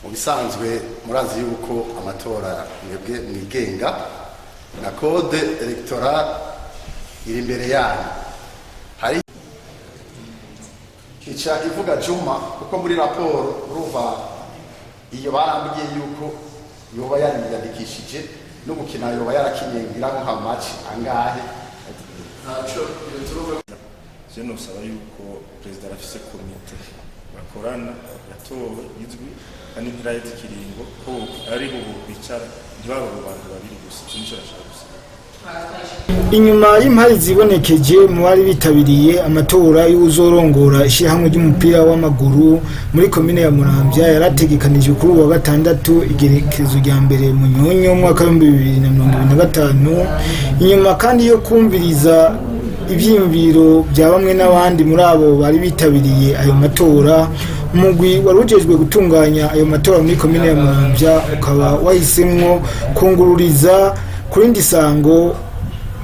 Mu bisanzwe murazi yuko amatora mwebwe mwigenga na code électoral iri imbere yanyu. Hari ica ivuga Juma, kuko muri raporo urumva iyo barambwiye yuko yoba yariyandikishije no gukina, yoba yarakinye ngira ngo nka match angahe. Ntaco iyo turumva. Je nosaba yuko perezida arafise komite bakorana yatowe izwi, kandi ntiraheza ikiringo, ko ari ubu bicara ntibabe abo bantu babiri gusa. Ico nico nashaka gusaba. Inyuma y'impari zibonekeje mu bari bitabiriye amatora y'uzorongora ishyirahamwe ry'umupira w'amaguru muri komine ya Muramvya, yarategekanijwe kuri uwa gatandatu, igerekezo rya 1 Munyonyo, umwaka w'2025, inyuma kandi yo kumviriza ivyiyumviro bya bamwe n'abandi muri abo bari bitabiriye ayo matora, umugwi wari ujejwe gutunganya ayo matora muri komine ya Muramvya ukaba wahisemwo kungururiza ku rindi sango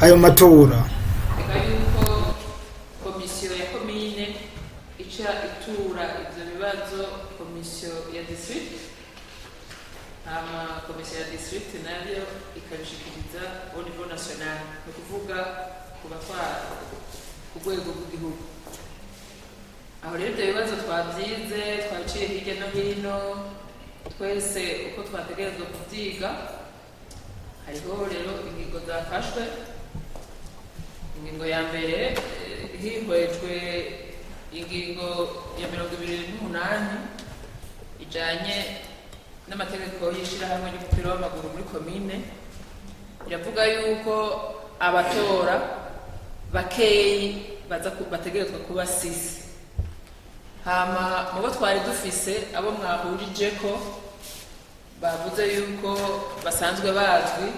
ayo matora. Reka yuko komisiyo ya komine ica itura ivyo bibazo komisiyo ya district, hama komisiyo ya district nayo ikabishikiriza au niveau national, ni ukuvuga ku batwara ku rwego rw'igihugu. Aho rero ibyo bibazo twabyize, twabiciye hirya no hino twese uko twategerezwa kubyiga. Hariho rero ingingo zafashwe. Ingingo ya mbere, hihwejwe ingingo ya 28 ijanye n'amategeko y'ishirahamwe ry'umupira w'amaguru muri komine, iravuga yuko abatora bakeyi baza bategerezwa kuba six. Hama mubo twari dufise, abo mwahurijeko bavuze yuko basanzwe bazwi,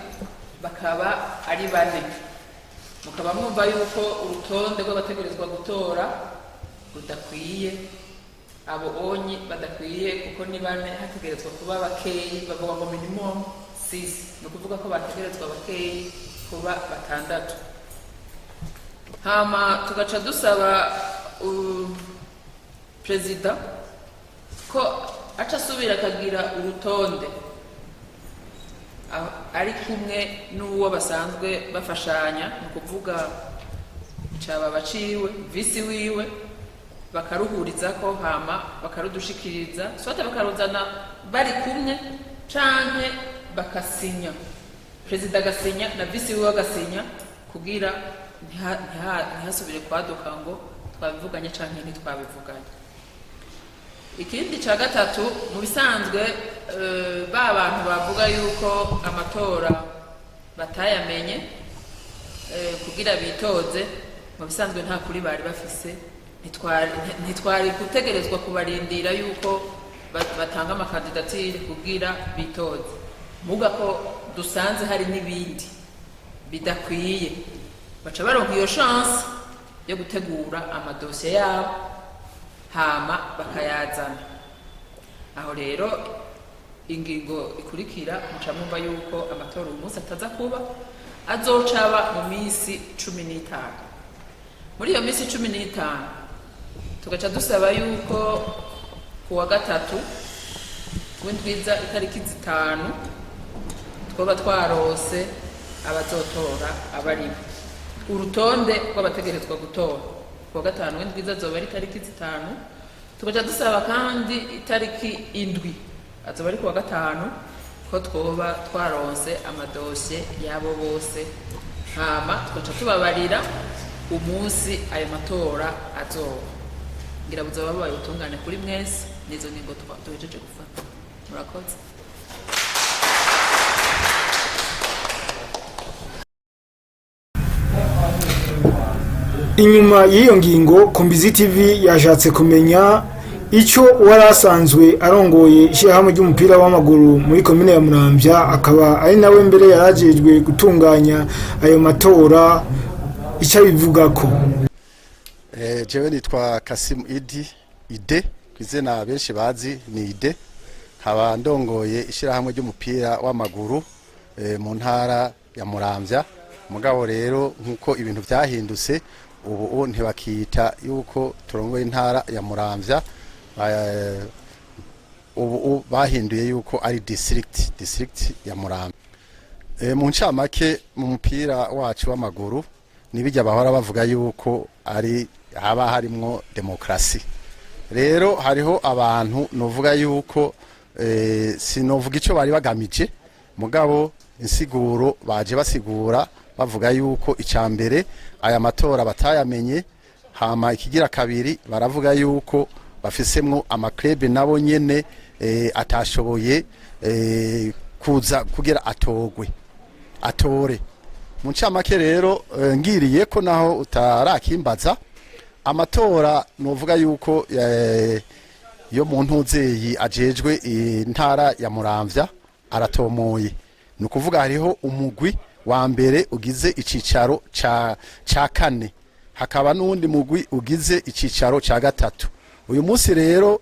bakaba ari bane, mukaba mwumva yuko urutonde rw'abategerezwa gutora rudakwiye, abo onyi badakwiye, kuko ni bane, hategerezwa kuba bakeyi. Bavuga ngo minimum six, ni ukuvuga ko bategerezwa bakeyi kuba batandatu. Hama tugaca dusaba perezida ko aca asubira akagira urutonde ari kumwe n'uwo basanzwe bafashanya, ni ukuvuga caba baciwe vice wiwe, bakaruhurizako, hama bakarudushikiriza, soit bakaruzana bari kumwe canke bakasinya, perezida agasinya na vice wiwe agasinya, kugira ntihasubire kwaduka ngo twabivuganye canke ntitwabivuganye. Ikindi cya gatatu, mu bisanzwe ba bantu bavuga yuko amatora batayamenye kugira bitoze, mu bisanzwe nta kuri bari bafise. Ntitwari gutegerezwa kubarindira yuko batanga ama candidatures kugira bitoze. Muga ko dusanze hari n'ibindi bidakwiye, baca baronka iyo chance yo gutegura amadosiye yabo, hama bakayazana. Aho rero ingingo ikurikira, muca mwumva yuko amatora uyu munsi ataza kuba, azocaba mu minsi 15. Muri iyo minsi 15 tugaca dusaba yuko ku wa gatatu w'indwiza, itariki 5, twoba twarose abazotora abaribo, urutonde rw'abategerezwa gutora. Ku wa gatanu w'indwiza azoba ari itariki 5. Tugaca dusaba kandi itariki 7, azoba ari ku wa gatanu, ko twoba twaronse amadosiye y'abo bose, hama tugaca tubabarira umunsi ayo matora azoba. Ngira buzoba bubaye ubutungane kuri mwese. Nizo ngingo duhejeje gufata. Murakoze. Inyuma y'iyo ngingo, Kumbizi TV yashatse kumenya icyo uwari asanzwe arongoye ishyirahamwe ry'umupira w'amaguru muri komine ya Muramvya, akaba ari nawe mbere yarajejwe gutunganya ayo matora, icyo abivugako. Jewe nitwa Kasimu Idi Ide, ku izina benshi bazi ni Ide, nkaba ndongoye ishyirahamwe ry'umupira w'amaguru mu ntara ya Muramvya. Mugabo rero nk'uko ibintu byahindutse ubu, ntibakita yuko turongoye intara ya Muramvya. Ubu bahinduye yuko ari district ya Muramvya. Mu ncamake, mu mupira wacu w'amaguru nibijya bahora bavuga yuko ari haba harimwo demokrasi. Rero hariho abantu novuga yuko sinovuga ico bari bagamije, mugabo insiguro baje basigura bavuga yuko icya mbere aya matora batayamenye. Hama ikigira kabiri, baravuga yuko bafisemwo ama clubs nabo nyene atashoboye kuza kugira atogwe atore. Mu ncamake rero, ngiriye ko naho utarakimbaza, amatora novuga yuko yo mu ntuzeyi ajejwe intara ya Muramvya aratomoye. Ni ukuvuga hariho umugwi wa mbere ugize icicaro ca kane, hakaba n'uwundi mugwi ugize icicaro ca gatatu. Uyu munsi rero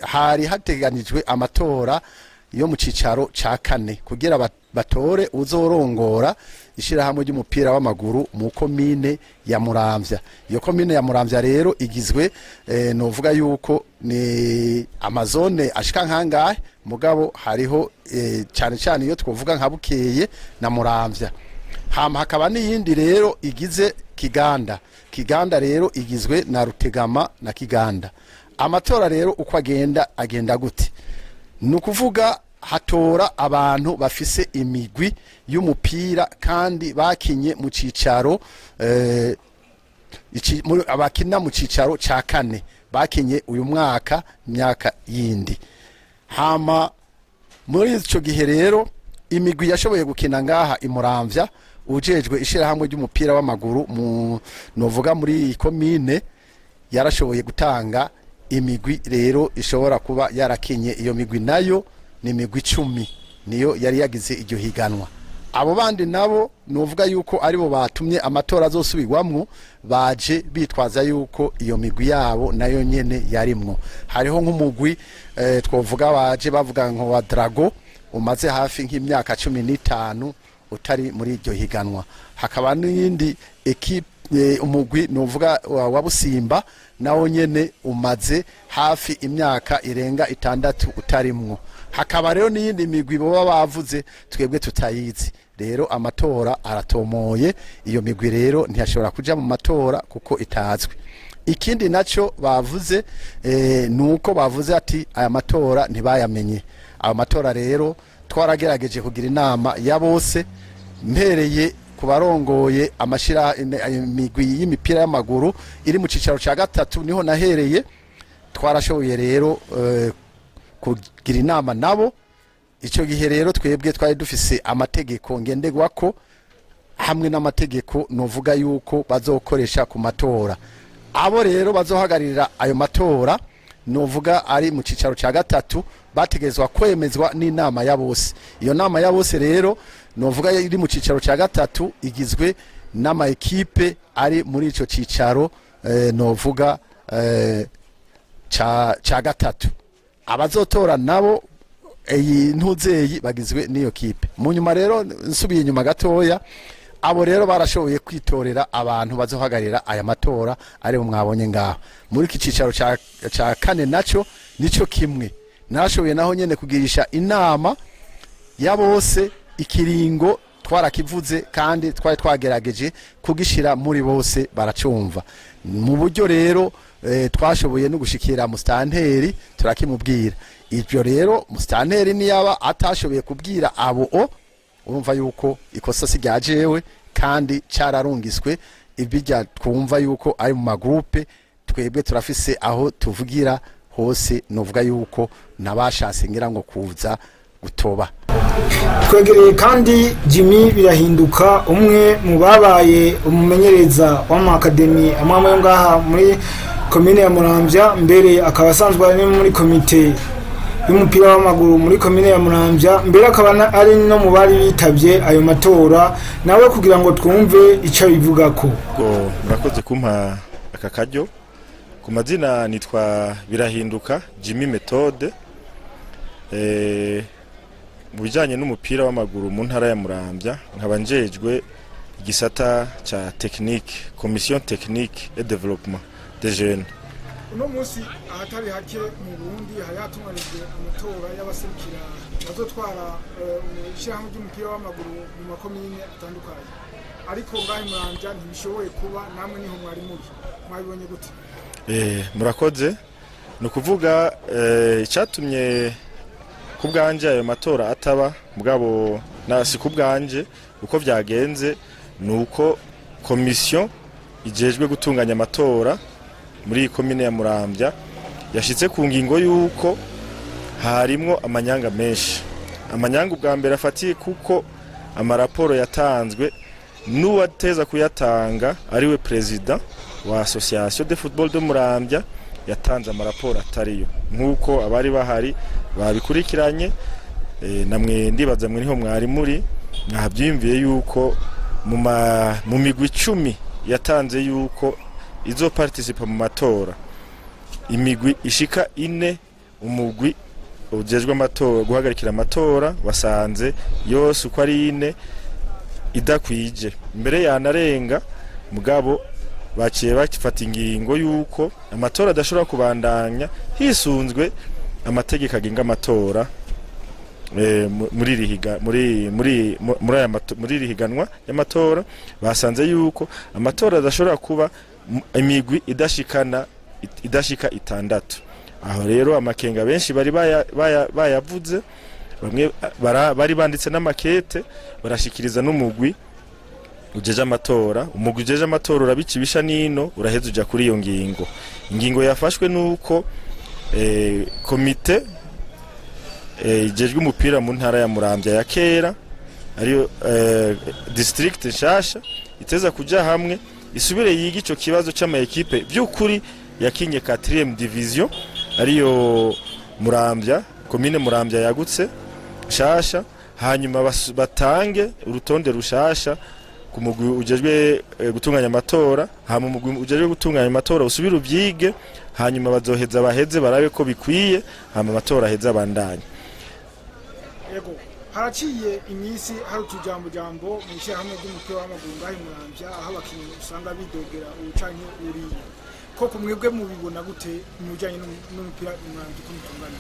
hari hateganijwe amatora yo mu cicaro ca kane kugira batore uzorongora ishirahamwe ry'umupira w'amaguru mu komine ya Muramvya. Iyo komine ya Muramvya rero igizwe novuga yuko ni ama zones ashika nkangahe, mugabo hariho cyane cyane iyo twovuga nka Bukeye na Muramvya. Hama hakaba n'iyindi rero igize Kiganda. Kiganda rero igizwe na Rutegama na Kiganda. Amatora rero uko agenda, agenda gute? Ni ukuvuga hatora abantu bafise imigwi y'umupira kandi bakinye mu cicaro abakina mu cicaro ca kane bakinye uyu mwaka, imyaka yindi. Hama muri ico gihe rero imigwi yashoboye gukina ngaha imuramvya, ujejwe ishirahamwe ry'umupira w'amaguru mu novuga muri iyi komine yarashoboye gutanga imigwi rero ishobora kuba yarakinye. Iyo migwi nayo ni imigwi 10, niyo yari yagize iryo higanwa. Abo bandi nabo nuvuga yuko aribo batumye amatora azosubirwamwo, baje bitwaza yuko iyo migwi yabo nayo nyene yarimwo. Hariho nk'umugwi twovuga baje bavuga nko wa Drago umaze hafi nk'imyaka 15 utari muri iryo higanwa. Hakaba n'iyindi équipe, umugwi nuvuga wa Busimba, nawo nyene umaze hafi imyaka irenga 6 utarimwo. Hakaba rero n'iyindi migwi boba bavuze twebwe tutayizi. Rero amatora aratomoye, iyo migwi rero ntiyashobora kuja mu matora kuko itazwi. Ikindi naco bavuze nuko bavuze ati aya matora ntibayamenye. Ayo matora rero twaragerageje kugira inama ya bose, mpereye ku barongoye amashira imigwi y'imipira y'amaguru iri mu cicaro ca gatatu, niho nahereye. Twarashoboye rero kugira inama nabo. Icyo gihe rero twebwe twari dufise amategeko ngenderwako hamwe n'amategeko novuga yuko bazokoresha ku matora. Abo rero bazohagararira ayo matora novuga ari mu cicaro ca gatatu bategezwa kwemezwa n'inama ya bose. Iyo nama ya bose rero novuga iri mu cicaro ca gatatu igizwe n'ama équipes ari muri ico cicaro novuga ca gatatu. Abazotora nabo iyi ntuzeyi bagizwe n'iyo kipe. Mu nyuma rero, nsubiye inyuma gatoya, abo rero barashoboye kwitorera abantu bazohagarira aya matora ari mwabonye ngaho. Muri iki cicaro ca kane naco nico kimwe, narashoboye naho nyene kugirisha inama ya bose. Ikiringo twarakivuze kandi twari twagerageje kugishira muri bose, baracumva mu buryo rero twashoboye no gushikira musitanteri turakimubwira. Ibyo rero musitanteri niyaba atashoboye kubwira abo o urumva yuko ikosa si rya jewe, kandi cararungiswe ibijya twumva yuko ari mu ma groupes. Twebwe turafise aho tuvugira hose, novuga yuko nabashatse ngira ngo kuza gutoba. Twegereye kandi Jimmy Birahinduka, umwe mu babaye umumenyereza w'ama académies amwe amwe yo ngaha muri komine ya Muramvya, mbere akaba asanzwe ari muri komite y'umupira w'amaguru muri komine ya Muramvya, mbere akaba ari no mu bari bitavye ayo matora nawe, kugira ngo twumve ico abivugako. Ubwo murakoze kumpa aka karyo. Ku mazina nitwa Birahinduka Jimmy Methode. Mu bijyanye n'umupira w'amaguru mu ntara ya Muramvya, nkaba njejwe igisata ca technique, commission technique et développement des jeunes. Uno munsi ahatari hake mu Burundi hari hatunganijwe amatora y'abaserukira bazotwara ishyirahamwe ry'umupira w'amaguru mu makomine atandukanye, ariko ngaho Muramvya ntibishoboye kuba. Namwe niho mwari muri, mwabibonye gute? Murakoze. Ni ukuvuga icyatumye ku bwanje ayo matora ataba, mugabo na si ku bwanje, uko byagenze ni uko komisiyo ijejwe gutunganya amatora muri iyi komine ya Muramvya yashitse ku ngingo y'uko harimwo amanyanga menshi. Amanyanga ubwa mbere afatiye kuko amaraporo yatanzwe n'uwateza kuyatanga, ariwe perezida wa Association de Football de Muramvya, yatanze amaraporo atariyo, nk'uko abari bahari babikurikiranye. Namwe ndibaza mwe niho mwari muri, mwabyiyumviye yuko mu migwi 10 yatanze yuko izo participa mu matora, imigwi ishika ine, umugwi ujejwe amatora, guhagarikira amatora, wasanze yose uko ari ine idakwije, mbere yanarenga. Mugabo baciye bafata ingingo yuko amatora adashobora kubandanya hisunzwe amategeko agenga amatora muri iri higa muri muri muri aya muri iri higanwa y'amatora. Basanze yuko amatora adashobora kuba imigwi idashika itandatu. Aho rero amakenga benshi bari bayavuze, bamwe bari banditse n'amakete barashikiriza n'umugwi ujeje amatora. Umugwi ujeje amatora urabica ibisha nino, uraheza uja kuri iyo ngingo. Ingingo yafashwe nuko komite ijejwe umupira mu ntara ya Muramvya ya kera, ariyo district nshasha, iteza kuja hamwe isubire yiga ico kibazo c'ama ekipe by'ukuri yakinye 4e division, ariyo Muramvya, komine Muramvya yagutse nshasha, hanyuma batange urutonde rushasha ku mugwi ujejwe gutunganya amatora. Hama umugwi ujejwe gutunganya amatora usubire uvyige, hanyuma bazoheza baheze barabe ko bikwiye, hama amatora aheze abandanye. Yego, haraciye iminsi hari utujambo jambo mu ishyirahamwe ry'umupira w'amaguru ngaho i Muramvya, aho abakinnyi usanga bidogera ubu canke uriya. Koko mwebwe mubibona gute mu bijanye n'umupira i Muramvya, uko mutungana?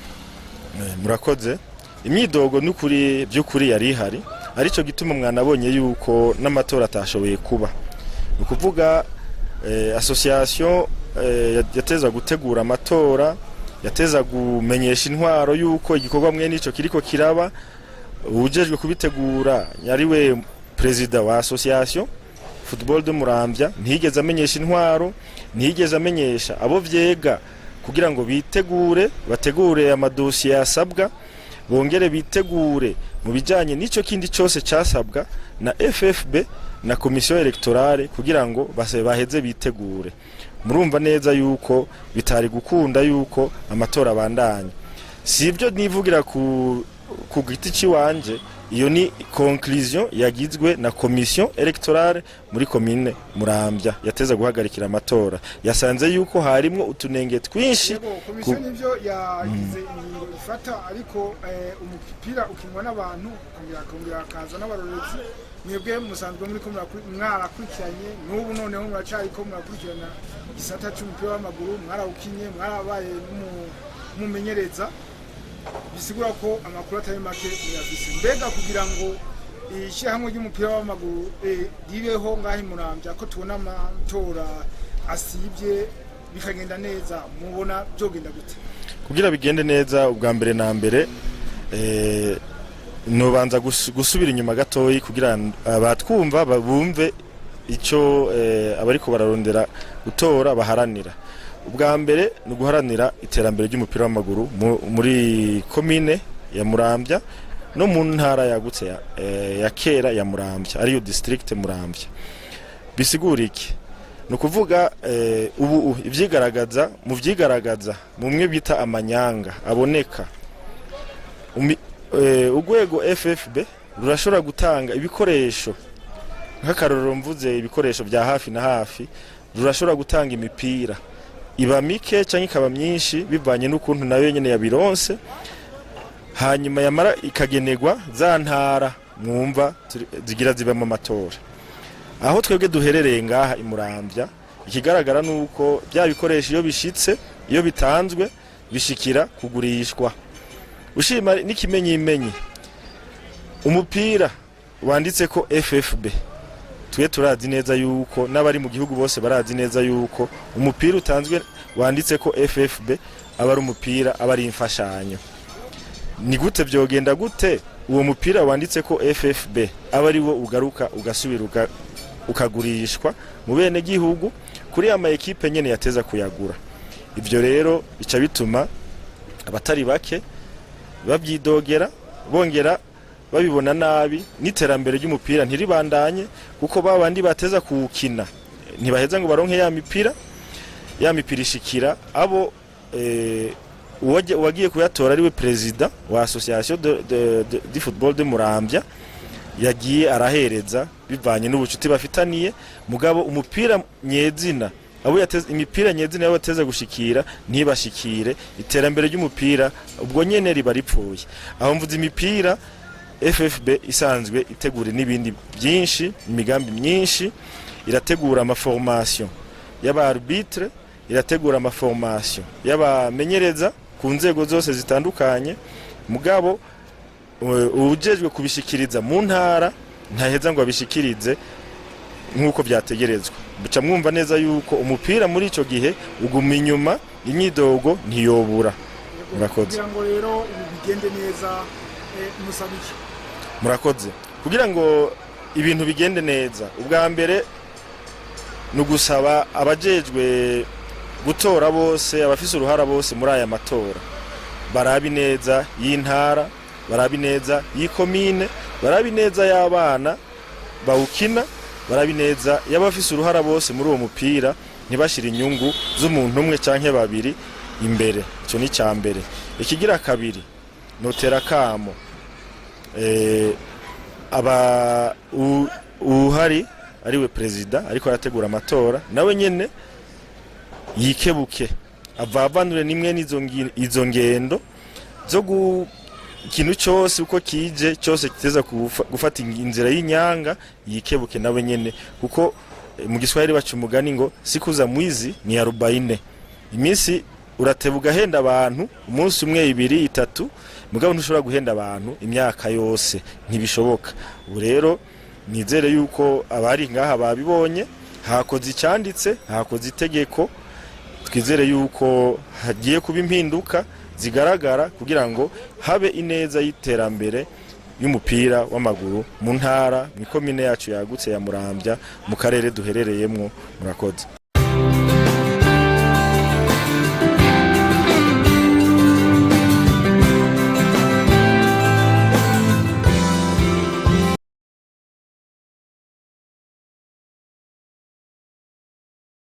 Murakoze. Imyidogo n'ukuri by'ukuri yari ihari, arico gituma mwanabonye yuko n'amatora atashoboye kuba. Ni ukuvuga association yateza gutegura amatora, yateza kumenyesha intwaro yuko igikorwa mwene ico kiriko kiraba. Uwujejwe kubitegura yariwe perezida wa Association Football de Muramvya, ntiyigeze amenyesha intwaro, ntiyigeze amenyesha abo vyega kugira ngo bitegure, bategure amadosiye yasabwa, bongere bitegure mu bijanye n'ico kindi cyose casabwa na FFB na commission électorale kugira ngo base baheze bitegure. Murumva neza yuko bitari gukunda yuko amatora abandanya. Si ibyo nivugira ku giti ciwanje, iyo ni conclusion yagizwe na commission électorale muri commune Muramvya yateza guhagarikira amatora. Yasanze yuko harimwo utunenge twinshi. Yego, komisiyo nivyo yagize ingingo ifata, ariko umupira ukinwa n'abantu, ukongera hakaza n'abarorezi. Mwebwe musanzwe muriko mwarakurikiranye, n'ubu noneho muracariko murakurikirana igisata c'umupira w'amaguru, mwarawukinye, mwarabaye n'umumenyereza, bisigura ko amakuru atari make muyafise. Mbega kugira ngo ishyirahamwe ry'umupira w'amaguru ribeho ngaho i Muramvya, ko tubona amatora asibye bikagenda neza, mubona byogenda gute? Kugira bigende neza, ubwa mbere na mbere nobanza gusubira inyuma gatoyi kugira abatwumva bumve icyo abariko bararondera gutora baharanira. Ubwa mbere ni uguharanira iterambere ry'umupira w'amaguru muri komine ya Muramvya no mu ntara yagutse ya kera ya Muramvya, ariyo district Muramvya. Bisigura iki? Ni ukuvuga ubu ivyigaragaza, mu vyigaragaza mumwe bita amanyanga aboneka, urwego FFB rurashobora gutanga ibikoresho. Nk'akarorero, mvuze ibikoresho bya hafi na hafi, rurashobora gutanga imipira, iba mike cyangwa ikaba myinshi bivanye n'ukuntu nayo nyene yabironse, hanyuma yamara ikagenerwa za ntara mwumva zigira zibamo amatora. Aho twebwe duherereye ngaha i Muramvya, ikigaragara nuko bya bikoresho iyo bishitse Iyo bitanzwe bishikira kugurishwa. Ushima n'ikimenyimenyi, umupira wanditse ko FFB, twe turazi neza yuko n'abari mu gihugu bose barazi neza yuko umupira utanzwe wanditse ko FFB aba ari umupira, aba ari imfashanyo. Ni gute vyogenda gute uwo mupira wanditse ko FFB aba ari wo ugaruka ugasubira ukagurishwa mu bene gihugu kuri ama ekipe nyene yateza kuyagura? Ivyo rero bica bituma abatari bake babyidogera, bongera babibona nabi, n'iterambere ry'umupira ntiribandanye, kuko babandi bateza kuwukina ntibaheza ngo baronke ya mipira. Ya mipira ishikira abo uwagiye kuyatora, ariwe perezida wa association de football de Muramvya, yagiye arahereza bivanye n'ubucuti bafitaniye. Mugabo umupira nyezina abo yateze, imipira nyezina abo yateze gushikira ntibashikire, iterambere ry'umupira ubwo nyene riba ripfuye. Aho mvuze imipira, FFB isanzwe itegura n'ibindi byinshi, imigambi myinshi. Irategura amaformation y'aba arbitre, irategura amaformation y'abamenyereza ku nzego zose zitandukanye. Mugabo uwujejwe kubishikiriza mu ntara ntaheza ngo abishikirize nk'uko byategerezwa. Buca mwumva neza yuko umupira muri ico gihe uguma inyuma, imyidogo ntiyobura. Murakoze. Kugira ngo rero ubu bigende neza, musaba iki? Murakoze. Kugira ngo ibintu bigende neza, ubwa mbere ni ugusaba abajejwe gutora bose, abafise uruhara bose muri aya matora, barabe neza y'intara, barabe neza y'ikomine, barabe neza y'abana bawukina, barabe neza y'abafise uruhara bose muri uwo mupira, ntibashire inyungu z'umuntu umwe canke babiri imbere. Ico ni icya mbere. Ikigira kabiri, notera kamo aba uhari, ariwe perezida ariko arategura amatora, nawe nyene yikebuke, avavanure nimwe n'izo izo ngendo zo ikintu cyose uko kije cyose kiteza gufata inzira y'inyanga. Yikebuke nawe nyene, kuko mu Giswahili baca umugani ngo "Siku za mwizi ni arobaine." Iminsi urateba ugahenda abantu umunsi umwe, ibiri, itatu, mugabo ntushobora guhenda abantu imyaka yose, ntibishoboka. Ubu rero nizere yuko abari ngaha babibonye, hakoze icyanditse, hakoze itegeko. Twizere yuko hagiye kuba impinduka zigaragara kugira ngo habe ineza y'iterambere y'umupira w'amaguru mu ntara, mu ikomine yacu yagutse ya Muramvya, mu karere duherereyemwo. Murakoze.